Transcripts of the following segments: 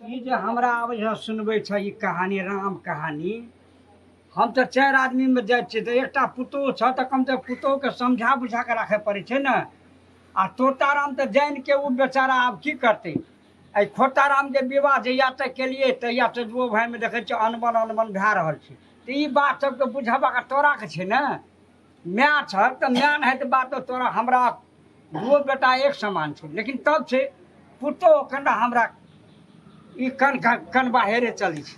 ई जे हमरा आबै छै सुनबै छै ई कहानी, राम कहानी। हम तऽ 4 आदमीमे जाइ छियै तऽ एकटा पुतोहु छह तऽ कमसँ कम पुतोहुके समझा बुझा कऽ राखय पड़ै छै ने। आ तोताराम तऽ जानिके ओ बेचारा आब की करतै। एहि खोतारामके विवाह जहिया तक केलियै तहियासँ दुओ भाइमे देखै छियै अनबन अनबन भए रहल छै। तऽ ई बात सबके बुझेबाक तोराके छै ने। माय छह तऽ माय नहि तऽ बात तोरा हमरा दुओ बेटा एक समान छै, लेकिन तब छै पुतोहु कनिटा हमरा ई कन कन बाहरे चलै छै।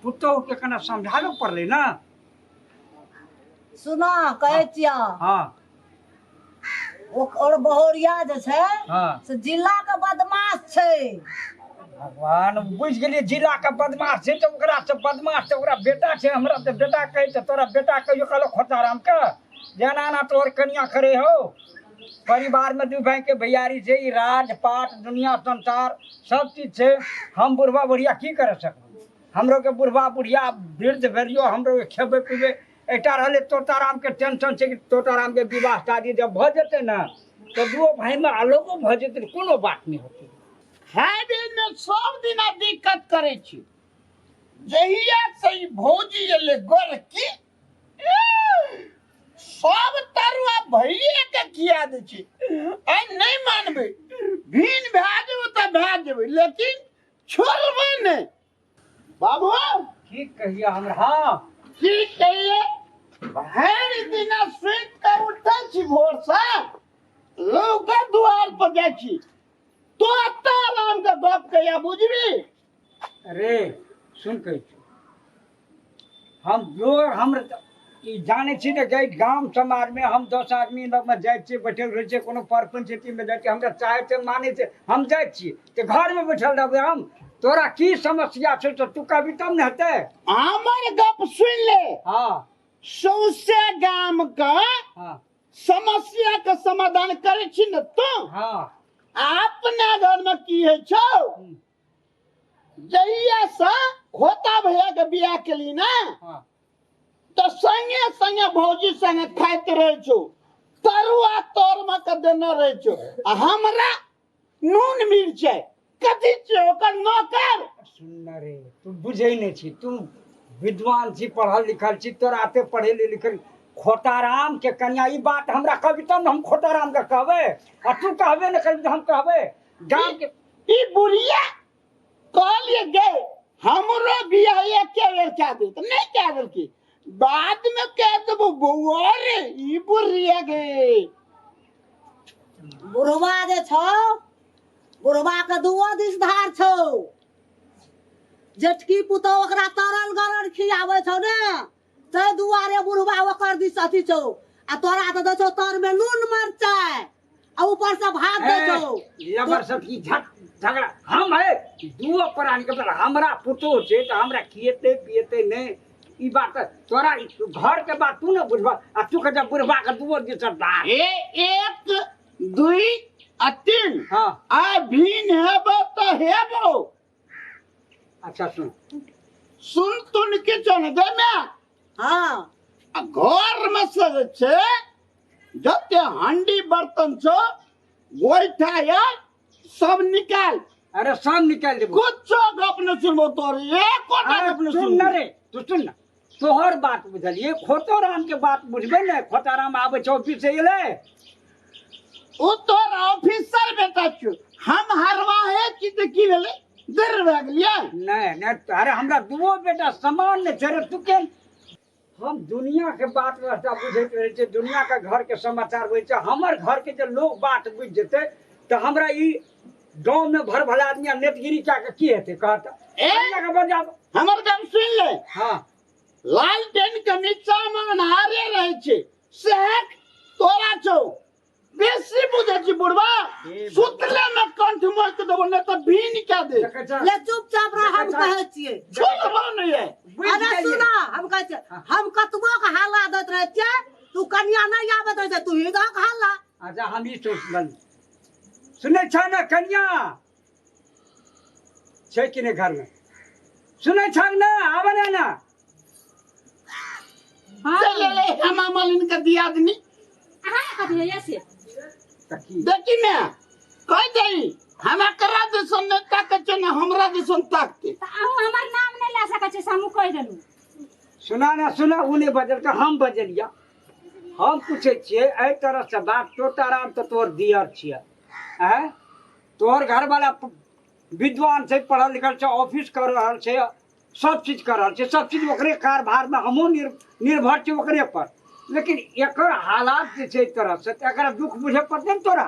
पुतोहुके कना समझाबे पड़लै ने। सुना कहै छियह। हाँ। ओकर बहुरिया जे छै हाँ। से जिला के बदमाश छै। भगवान बुझि गेलियै, जिला के बदमाश छै तऽ ओकरा से बदमाश तऽ ओकरा बेटा छै। हमरा तऽ बेटा कहै तऽ तोरा बेटा कहियो कहलक खोताराम के जे एना एना तोहर कनिया करे हो। परिवार में दू भाई के भैयारी छै, ई राजपाट दुनिया संसार सब चीज छै। हम बुढ़बा बुढ़िया की कर सकबै? हमरो के बुढ़बा बुढ़िया वृद्ध भेलियो, हमरो के खेबै पीबै एकटा रहलै। तोताराम के टेंशन छै कि तोताराम के विवाह शादी जब भऽ जेतै ने तऽ दुओ भाई में अलगो भऽ जेतै, कोनो बात नहि होतै। खाय में सब दिना दिक्कत करै छी। जहिया से ई भौजी एलै गोरकी, सब तरुआ भैये के खिया दै छी। आइ नहि मानबै, भीन भए जेबै तऽ भए जेबै, लेकिन छोड़बै नहि। बाबू की कहिया हमरा? हाँ। की कहिए, भरि दिना सुति कऽ उठै छी भोरसँ, लोक दुआर पर जाइ छी। तो आराम के गप कहिया बुझबी? अरे सुन, कहै छी हम जो हम ई जानै छी ने कि गाम समाजमे हम 10 आदमी लगमे जाइ छियै, बैठल रहै छियै, कोनो पर पंचायतीमे जाइ छियै, हमरा चाहै छै मानै छै, हम जाइ छियै तऽ घरमे बैठल रहबै हम। तोरा की समस्या छौ तऽ तू कहबी तब ने हेतै। हमर गप सुनि ले। हाँ। सौंसे गाम के हाँ। समस्या के समाधान करै छी ने तू। हाँ। अपना घर में की होइ छौ? जहिया से खोता भैया के बियाह केली ने हाँ। तऽ संगे संगे भौजी संगे खाइत रहै छौ, तरुआ तर में के देने रहै छौ, आ हमरा नून मिरचाई कथी छै ओकर नौकर। सुन रे, तू बुझै नहि छी, तू विद्वान छी, पढ़ल लिखल छी, तोरा एते पढ़े लिखल खोताराम के कन्या ई बात हमरा कहबी तब ने हम खोताराम के कहबै, आ तू कहबे ने करबी तऽ हम कहबै गाम के। ई बुढ़िया कहलिए गे हमरो बियाह एके बेर कए दे, तऽ नहि कए देलकै, बाद में कह देबो बौआ रे ई बुढ़िया गे। बुढ़वा जे छौ, बुढ़वा के दुओ दिस धार छौ। जेठकी पुतोह ओकरा तरल गरल खियाबै छौ ने, ताहि दुआरे बुढ़वा ओकर दिस अथी छौ। आ तोरा तऽ दै छौ तर में नून मरचाइ आ ऊपर से भात दै छौ। लबर सब की झगड़ा हम है दुओ प्राणी के बड़ा हमरा पुतोह छै तऽ हमरा खिएतै पिएतै नहि। ई बात तोरा घर के बात तू ने बुझबा, आ तू के जब बुढ़वा के दुओ दिस धार। ए 1 2 आ 3। हाँ। आ भीन हेबो तऽ हेबो। अच्छा सुन। सुन तुन के चल दे मैं। हाँ। आ घर में से जे छै जते हांडी बर्तन छौ गोइठा या सब निकाल। अरे सब निकाल देबो। कुछो गप न सुनबो तोर, एकोटा अरे गप न सुन सुनबो। न रे, तू सुन न, तोहर बात बुझलिए, खोतोराम के बात बुझबे ने। खोताराम आबै छै ऑफिस से एलै। ओ तोर ऑफिसर बेटा छौ, हम हरवाहे छी तऽ की भेलै, देर भए गेलियै? नहि नहि, अरे हमरा दुओ बेटा समान नहि छै रे। तू के हम दुनिया के बात रास्ता बुझैत रहै छियै, दुनिया के घर के समाचार बुझै छियै। हमर घर के जे लोग बात बुझि जेतै तऽ हमरा ई गाँव में भर भला आदमी आ नेतगिरी कए के की हेतै कहत? ए? कनिया के बजाब। हमर गप सुनि ले। हाँ। लालटेन के नीचा में अन्हारे रहै छै, सएह तोरा छौ। बेसी बुझै छी बुढ़वा, ए सुतले में कंठ मोक देबो, नहि तऽ भीन कए दे। देखै छह? ले चुपचाप रह, हम देखै छह? कहै छियै। छोड़बो नहि है। बुझि अरे गेलियै। सुना, हम कहै छियै, हम कतबो के हल्ला दैत रहै छियै, तू कनिया नहि आबैत रहै छै, तू ही दहक हल्ला। अच्छा हम ई सोच लेलियै। सुनै छह ने कनिया छै कि नहि घरमे? सुनै छह ने? आबे ने ना। हाँ। चल ले हेमा मालिन के दियादनी। अहाँ कथी होइए से? तऽ की? देखी ने कह दही हम एकरा दिसन नहि ताकै छियै ने हमरा दिसन ताकते। तऽ अहूँ हमर नाम नहि लए सकै छी से हमहूँ कहि देलहुँ। सुना ना सुना, ओ नहि बजलकै, हम बजलियै। हम पूछै छियै एहि तरहसँ बात, तोताराम तऽ तोहर दियर छियै, आँय, तोहर घरवाला विद्वान छै, पढ़ल लिखल छै, ऑफिस कर रहल छै, सब चीज कर रहल छै, सब चीज ओकरे कारभारमे हमहूँ निर्भर छी ओकरे पर, लेकिन एकर हालात जे छै एहि तरहसँ, तऽ एकरा दुख बुझे पड़तै ने तोरा।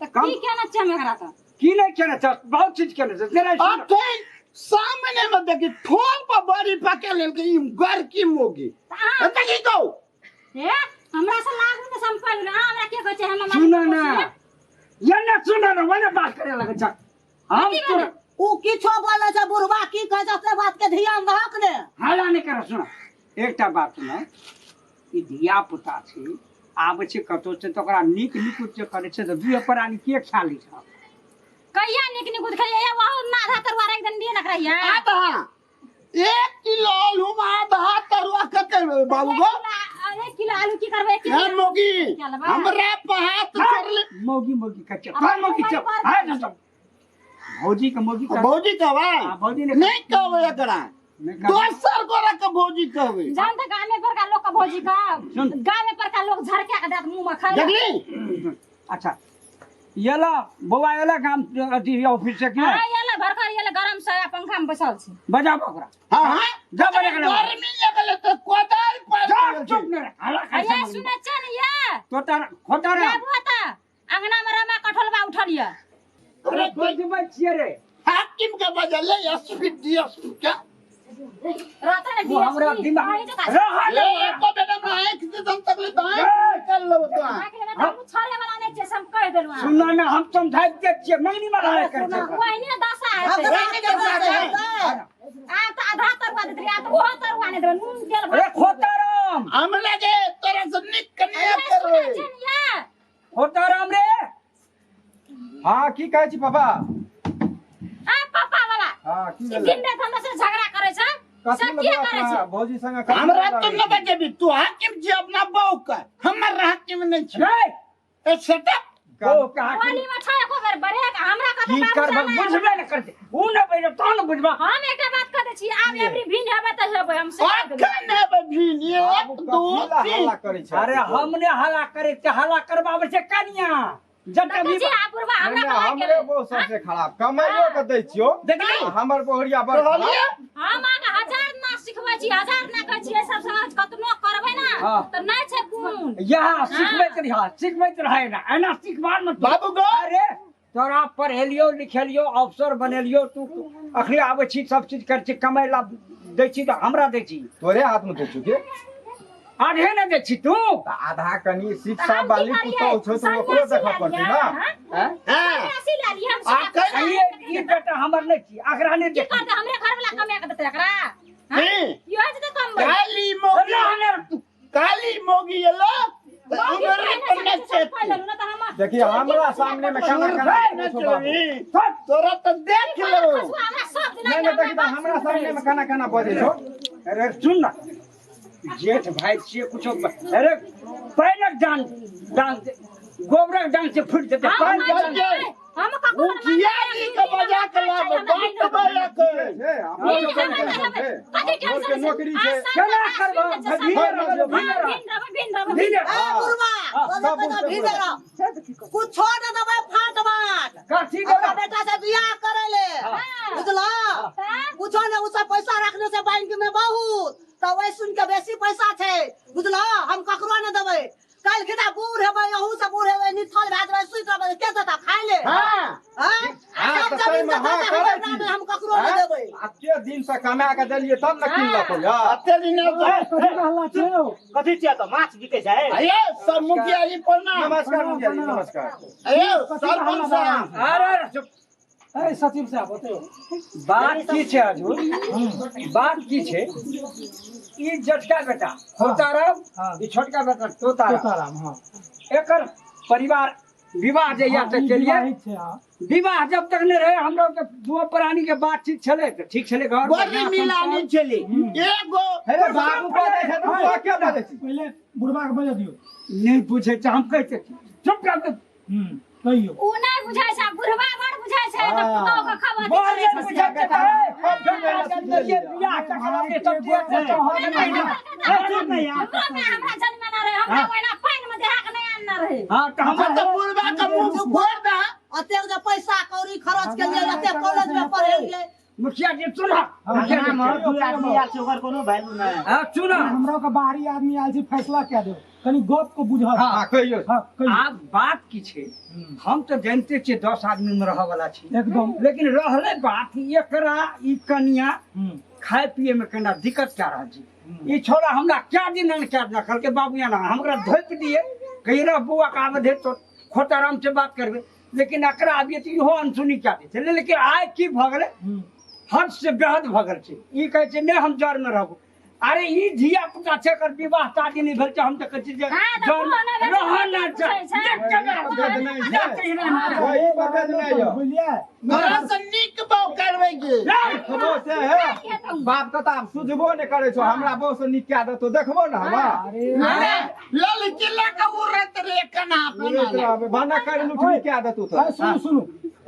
तऽ की केने छियै हम एकरा? तऽ की नहि केने छै, बहुत चीज केने छै तेरा। अखन सामने में देखी ठोल पर बड़ी पके लेलकै ई गरकी मोगी। तऽ अहाँ देखी कहू हे, हमरा से लागू ने सम्पर्क, अहाँ हमरा के कहै छै? हम सुन ना ये ना, सुन ना, वने बात करे लगे छ हम कथी तोरा। भेलै? उ किछो बोलै छै बुढ़वा, की कहै छै से बात के ध्यान दहक ने। हल्ला नहि कर। सुन, एकटा बात सुन, ई धिया पुता छै, आबै छै कतौ से तऽ ओकरा नीक नीक जे करै छै तऽ दुए प्राणी के खा लै छै। कहिया नीक नीक खेलियै? ये वहु ना आधा तरुआ राखि देने रहियै ने एकरा हिया। आधा 1 किलो आलू में आधा तरुआ कते बाबू गो? 1 किलो आलू की करबै? 1 किलो हे मोगी, क्या लेबै? हमरा पर हाथ छोड़ले। मौगी मौगी कच्चे तोर मौगी छै हाय ना सब भौजी के मौगी कर। भौजी कहबै? हाँ, भौजी ने नहीं कहबै एकरा। नहीं कहबै। दोसर गोरा के भौजी कहबै। जान तऽ गामे पर का लोग का भौजी का सुन। गामे पर का लोग झरका के देत मुंह में खाय। देखली। अच्छा येला बौआ, एला काम अथी ऑफिस से की? हां, येला भरकर येला गरम से आ पंखा में बैसल छी। बजाबो ओकरा। हाँ हाँ जा बड़े के गर्मी लगले तो कोदाल पर जा, चुप न रे, हल्ला आ खाइ ये सुनै छै ने ये तोता खोता रे। ये बुआ तऽ अंगना में रमा कठोलबा उठल ये। अरे बजबै छियै रे। हाकिम के बदले एसपी डीएसपी के रहते ने। वो हमरा DSP, दिमाग अहीं जकाँ छै। रह ले एको बेटा में आंख दे दम तकले तो आंख निकाल लेबो तो। अहाँके लेबै तऽ हमहूँ छोड़े वाला नहि छियै से हम कहि देलहुँ अहाँके। सुन ना, हम समझाइ दै छियै, मंगनी वाला करै छै। ओहिने दशा हेतै। झगड़ा के बात हेतै। आब तऽ आधा तरुआ दैत रहियै, आब तऽ ओहो तरुआ नहि देबै, नून तेल अरे भात। खोताराम, हमरा के तोरा से निक कनिया ये करबै। सुनै छै ने ये? खोताराम रे। हाँ, की कहै छी पापा? आ पापा वाला। हाँ, की ई भेलै? दिन राति हमरा से झगड़ा करै छै कथी से लए किया बौआ करै अपना छै? भौजी संगे कथी हमरा लए तो लागै न छी? बजेबी तू, हाकिम छी अपना बहू का, हमर हाकिम नहीं छी। रे ए सेटअप ओ कहा होली में छै एको बेर ब्रेक हमरा कहतै की बाबू करबै जाना है। बुझबे ने करतै, उ ने बजबै तहन ने बुझबा। हम एकटा बात कह दै छी, आब एबरी भिन हेबै तऽ हेबै, हम से कह देबै। अखन हेबै भीन एक बाबू, दू कथी लए तीन। हल्ला करै छै? अरे हम ने हल्ला करै छियै, हल्ला करबाबै छै कनिया जब देखै भी छी आ बुढ़बा हमरा नहि, पर लागि हमरे गेलै। बहु सबसे खराब कमाइयो के दै छियो। देखली? आ हमर बहुरिया बड़ खराब। कहलिए। हम अहाँके हजार ना सिखबै छी, हजार ना कहै छी, एहि सब समाज कतनो करबै ना हाँ। तऽ नहि छै गुण। यहाँ सिखबैत रह, सिखबैत रहे ना, एना सिखबा ने तू। बाबू गो। अरे तोरा पढ़ेलियो लिखेलियो, अफसर बनेलियो, तू अखनी आबै छी, सब चीज करै छी, कमाइ ला दै छी तऽ हमरा दै छी। तोरे हाथ में दै छियौ के? आधे ने दै छी तू। तऽ आधा कनि तऽ शिक्षा हम की वाली करियै? पुतहु छौ तऽ ओकरो सन्यासी देखऽ लए पड़तै लियै, ने। हाँ? हैं? हाँ सन्यासी लए लियै, हम आ सिखा कहि ई बेटा हमर नहि छी, अकरा नहि की देखी। करतै? हमरे घरवला कमा के देतै एकरा? हाँ? की? इहो जेतै कमबै। काली मोगी। रहने तू। काली मोगी एलो तऽ मौगी हमरे पहिने पर से नचेतै। कहि देलहुँ ने तऽ हम देखिए हमरा सामने में खाना सुर खाना भाई करै छौ बाबू। नचबी तोरा तऽ देख लेबो। खसुआ हमरा सब दिना नहि नहि, देखी तऽ हमरा सामने में खाना खाना बजै छौ। अरे सुन ना, जेठ भाई छियै, कुछो अरे पानिक डान डान गोबरक डान से फुटि जेतै पानि हम डान। हम ककरो मुखिया जी के बजा के लाब बात बजा के। छै, अपनो हम सबके टेंशन छै। कथी अपनो टेंशन के नौकरी छै। केना करबह? भीड़ रहबै, भीड़ रहबै। भिन रहबै। ए बुढ़वा, सब ओने बुझतै। भीतर रह। कुछो न देबै फाट बाट। कथी अपना देबै? बेटा से बियाह करे ले, बुझलो? कुछो ने, उ सब पैसा रखने से बैंक में बहुत, तऽ ओहि सुन के बेसी पैसा छै, बुझलो? हम ककरो ने देबै। काल्हि खिना बूढ़ हेबै, अहू से बूढ़ हेबै, निठल भए जेबै, सुति रहबै, के देता खाय ले? हाँ। आँय? हाँ, सब तऽ जमीन ताहिमे से हाँ खाता करै हमर छी। नामे, हम ककरो नहि आँय? देबै। अते दिन से कमा के देलियै तब ने किनलको या। अते दिन कथी छियै तऽ माछ बिकै छै? अये सब मुखिया जी प्रणाम। नमस्कार मुखिया जी, नमस्कार। अये सरपंच साहब। अरे अरे चुप। अरे सचिव साहब बतैयो। बात की छै हजूर, बात की छै, ई जेठका बेटा तोताराम, ई छोटका बेटा तोताराम। तोताराम, हाँ। एकर परिवार विवाह जहिया हाँ, से ई केलिए, विवाहित छै, हाँ। विवाह जब तक नहि रहे, हमरो के दुओ प्राणी के बातचीत छलै तऽ ठीक छलै घर बड़ी बढ़िआँ मिलानी संस्कार। छली एगो। हे रे बाबू बजै छै तऽ तू के बजै छी? पहिले बुढ़बा के बजा दियौ। नहि बुझै छै, हम कहै छियै चुप कर दे। हम्म। कहियो उ नहि बुझै छै बुढ़वा बड़ बुझै छै तऽ पुतोह के खबर बड़ जे बुझै छै तऽ हे, बेटा जन्मलियै, बियाह कऽ के लड़के सब दिया छै, तऽ हम नहि ना। हमरो में हमरा जन्मेना रहे हमरा ओहिना पानि में देहा के नहि आनना रहे हाँ तऽ हम हमर तऽ बुढ़बा के मुंह फोड़ दे अतेक जे पैसा कौड़ी खर्च केलियै एतेक कॉलेज में पढ़ेलियै मुखिया जी सुना मुखिया जी अंगना में दू आदमी आयल छै ओकर कोनो वैल्यू नहि हाँ सुना हमरा के बाहरी आदमी आयल छै फैसला कए देब कनी गप के बुझल हाँ कहियौ हाँ कहियौ आब बात की छै हम तऽ जानिते छियै 10 आदमी में रहऽ वाला छी एकदम लेकिन रहलै बात एकरा ई कनिया हम्म, खाय पिए में कना दिक्कत क्या रहल छै ई छोरा हमरा क्या दिन ने क्या दिन कहलकै बाबू यहाँ हमरा धोपि दिए कही रह बौआ के आबे धरि तो खोट आराम से बात करबै लेकिन एकरा अभी तऽ इहो अनसुनी क्या दै छै लेकिन आइ की भऽ गेलै हम्म। हद से बेहद भऽ गेल छै ई कहै छै नहि हम जरमे रहबो अरे ई धिया पुता छै एकर विवाह शादी नहि भेल छै हम तऽ कहै छी जे हाँ, तऽ जर कोनो नहि भेल छै, रहऽ ना पूछै छै। देख के रहू। देख के रहू। वही पर भेजनाइ यऽ बुझलियै तोरा से नीक बाउ करबै के देखबो से हे बाप के तऽ आब सुझबो नहि करै छौ हमरा बहू से नीक कए देतौ देखबो ने हमरा अरे अरे ललकिला के उड़ैत रे कना उड़ैत रहबै भाना कर लुठनी कए देतौ तऽ अरे सुनू सुनू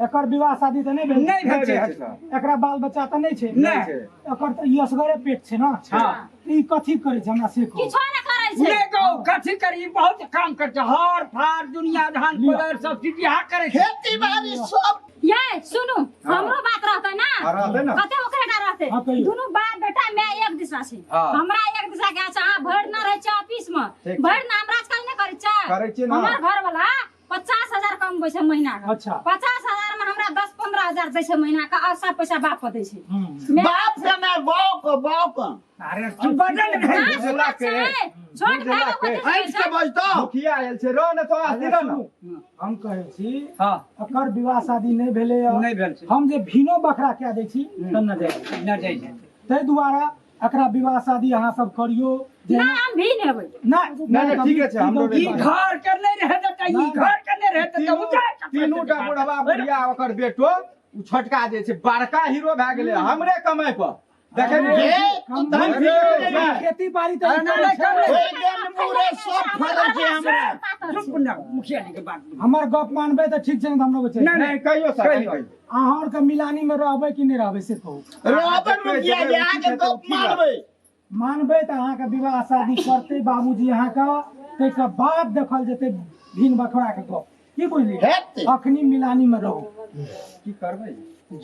एकर विवाह शादी तऽ नहि भेल नहि भेल नहि छै भेल छै एकरा बाल बच्चा तऽ नहि छै नहि छै एकर तऽ ई असगरे पेट छै ने हाँ। ई कथी करै छै हमरा से कहू किछो नहि करै छै नहि गौ कथी करी बहुत काम करै छै हर फार दुनिया धान लिअ। कोदारि सब चीज इएह करै छै खेती बाड़ी सब ये सुनू हमरो बात रहतै ना हाँ, रहतै ना। कते ओकरे टा रहतै हाँ, कहियौ। दुनू बाप बेटा मैं एक दिशा छी हाँ। हमरा एक दिशा के छै अहाँ भरि ना रहै छै ऑफिस में ठीक छै। भरि ना हमरा आजकल नहि करै छै करै छियै ना। हमर घर वाला 50,000 कमबै छै महीना के अच्छा। 50,000 में हमरा 10-15 हजार दै छै महीना के और सब पैसा बाप के दै छै हम्म। मैं- बाप के नहि बाउ के बाउ के अरे तू बदल हाँ, गई बुझला के छै। छोट भाई बुझला के के। कथी ऐठ के छै? बजतौ मुखिया आयल छै रह ने तो अरे आस्ती रह ने सुनू, हम कहै छी हाँ एकर विवाह शादी नहि भेलै हँ। नहि भेल छै। हम जे भीनो बखरा कए दै छी तऽ नहि जाइ नहि जाइ छै ताहि दुआरे एकरा विवाह शादी अहाँ सब करियौ जे ना हम भी नहि हेबै नहि नहि, ठीके छै, हमरो ई घर के नहि रहे देतै ई घर के नहि रहे देतै तीनू उठा तीनू टा बुढ़वा बुढ़िया ओकर बेटो उ छोटका जे छै बड़का हीरो भए गेलै हमरे कमाइ पर देखै नहि जे छियै? तू धन अरे, अरे, खेती बाड़ी तऽ अरे, नहि, करै छै। बैगन मुरे सब फड़ै छै हमरा चुप ना मुखिया जी के बात बुझ। हमर गप मानबै तऽ ठीक छै नहि तऽ हमरो बच्चे नहि, नहि कहियो सर कहियौ। कहियौ अहाँ आरके मिलानी मे रहबै कि नहि रहबै से कहू रहबै मुखिया जी अहाँके गप मानबै मानबै तऽ अहाँके विवाह शादी करतै बाबूजी अहाँके ताहिके बाद देखल जेतै भिन बखराके गप की बुझलियै हेतै। अखनी मिलानी मे रहू की करबै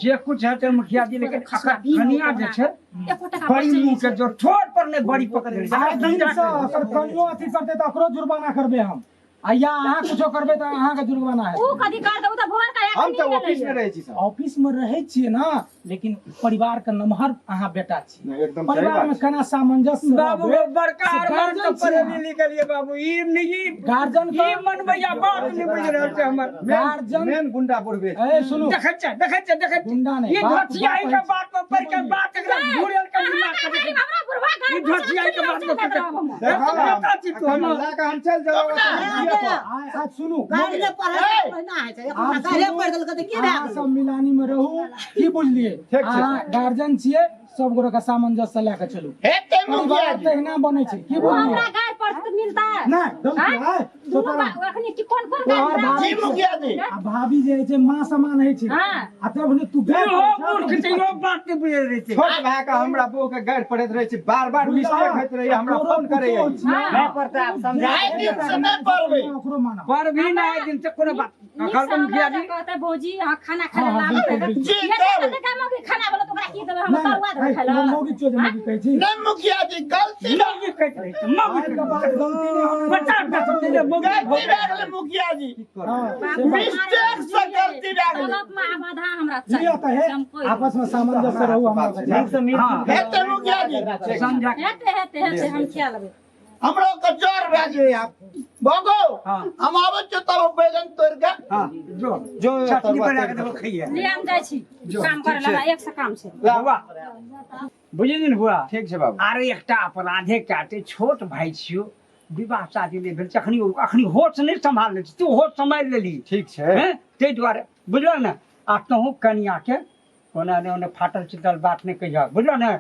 जे कुछ हेतै मुखिया जी लेकिन एकर कनिया जे छै एको टका बड़ी बचै मुँह नहि के छै। जो ठोर पर नहि बड़ी पकड़ लेने आइ दिनसँ अगर कनियो अथी करतै तऽ ओकरो जुर्माना करबै हम आ या अहाँ कुछो करबै तऽ अहाँके जुर्माना ऊ हेतै कथी करतै ऊ तऽ भोर के हम एखनी तऽ गेलैए। ऑफिस में रहै छी सर ऑफिस मे रहै छियै ने लेकिन परिवार के नमहर अहाँ बेटा छी नहि, एकदम सही परिवार बात में छै। केना सामंजस्य बाबू रहबै, बड़का से अरमान गार्जियन के छियै पढ़ेली अहाँ। लिखलियै बाबू ई नहि ई गार्जियन ई के मनबैया बात नहि बुझि रहल छै हमर गार्जियन मेन गुंडा बुढ़बे ए सुनू देखै छै देखै छै देखै छै गुंडा नहि, ई बाप- धोतियाई बाप के बात पर पढ़ि के बात एकरा घुरेल के दिमाग के अहाँ हमरा बुढ़वा ई गाय धोतियाई के बात पर पढ़ि के देखो नेता छी तू हमर लए कऽ हम चलि जाउ आइ आज सुनू गाड़ी नहि पढ़ै ए! महीना होइ छै आब एक गाड़िए सुनू, पढ़ि देलकै तऽ की भए अहाँ गेलै सब मिलानी में रहू की बुझलियै ठीक छै। अहाँ गार्जियन छियै सब गोरे के सामंजस्य लए के चलू हेतै मुखिया परिवार जी तहिना बनै छै की ऊ बुझलियै हमरा गाय पर तऽ मिलता नहि दम आँय? आय दुनू बा अखनी की कोन कोन गाय तोहर मिलता? जी मुखिया जी आ भाभी जे होइ छै माँ समान होइ छै हाँ। आ तब ने तू गाय इहो पर मूर्ख छै इहो बात नहि बुझि रहल छै छोट भाय के हमरा बहू के गारि पड़ैत रहै छै बार बार मिस्टेक होइत रहै हमरा फोन करैया ई। हाँ। नहि पड़तै आब समझा आइ दिन से नहि पढ़बै ओकरो माना पर भी ना आइ दिन से कोनो बात नीक कहलकै से मुखिया हमरा जी जे कहतै भौजी अहाँ खाना खाय हाँ, लए हाँ, लाबै बिल्कुल, जी, ये कहबै। कते काम मौगी खाना बोलो तऽ ओकरा की देबै हम नहि, तरुआ देबै नहि, खाय लए मौगी चोज मौगी कहै छी नहि मुखिया जी गलती भए मौगी कहैत रहै छै मौगी आइ के बाद गलती नहि होना पचास दस दिन मौगी गलती भए गेलै मुखिया जी हाँ, से बात। मिस्टेक से गलती भए गेलै तलब में आब आधा हमरा चाही लिअ तऽ हे हम कोइ आपस में सामंजस्य रहू हमरा छै। नीक से मिल हाँ। हेतै मुखिया जी समझा हेतै हेतै हेतै हम खिया लेबै हमरो के जर भए गेलै आब बगो हाँ। हम आबै छियौ तब बैगन तोड़ि के हाँ जो जो चटनी तरुआ बना के तोड़ि देबो खइए ले हम जाइ छी काम करे लए हमरा एक से काम छै बौआ बुझली ने बौआ ठीक छै बाबू अरे एकटा अपराधे काटे छोट भाई छियो विवाह शादी नहि भेल छै अखनी अखनी होश नहि सम्हाल छै तू होश सम्हारि लेली ठीक छै हैं ताहि दुआरे बुझल ने आ तहूँ कनियाके कोना ने ओने फाटल चिटल बात नहि कहिह बुझल ने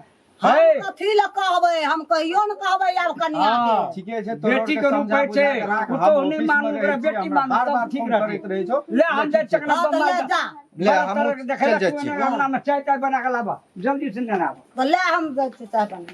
हम है। कथी लए कहबै, हम कहियो ने कहबै आब कनिया के। हाँ। ठीके छै, तोरो बेटी के के रूप समझा छै, बुझा के राख। हम पुतोहु नहि ऑफिस मे मानू, रहै ओकरा छी, बेटी हमरा मानू बार तब बार ठीक फोन रहतै। करैत रहै छौ। ले हम जाइ छियै हाँ, तऽ ले जा। ले, हमहूँ देखै चलि जाइ छियै। अंगना में चाय ताय बना के लाबऽ, जल्दी से ने आबऽ। तऽ ले हम जाइ छी चाय बना।